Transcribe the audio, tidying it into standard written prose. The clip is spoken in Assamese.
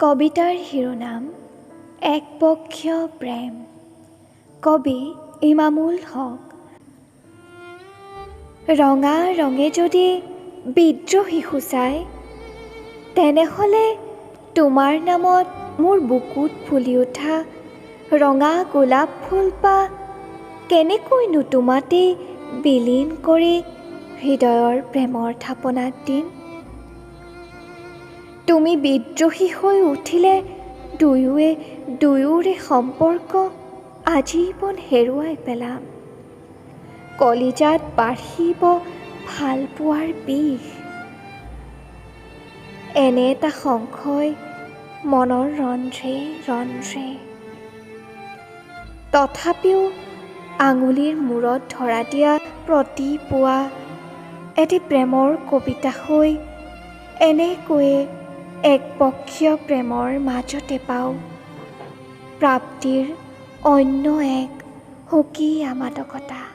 কবিতাৰ শিৰোনাম একপক্ষীয় প্ৰেম। কবি ইমামুল হক। ৰঙা ৰঙে যদি বিদ্ৰোহী সূচায়, তেনেহ'লে তোমাৰ নামত মোৰ বুকুত ফুলি উঠা ৰঙা গোলাপ ফুলপাহ কেনেকৈনো তোমাতেই বিলীন কৰি হৃদয়ৰ প্ৰেমৰ থাপনাত দিম? তুমি বিদ্ৰোহী হৈ উঠিলে দুয়োৱে দুয়োৰে সম্পৰ্ক আজীৱন হেৰুৱাই পেলাম। কলিজাত বাঢ়িব ভালপোৱাৰ বিষ। এনে এটা সংশয় মনৰ ৰন্ধ্ৰে ৰন্ধ্ৰে। তথাপিও আঙুলিৰ মূৰত ধৰা দিয়া প্ৰতিপুৱা এটি প্ৰেমৰ কবিতা হৈ এনেকৈয়ে একপক্ষীয় প্ৰেমৰ মাজতে পাওঁ প্ৰাপ্তিৰ অন্য এক সুকীয়া মাদকতা।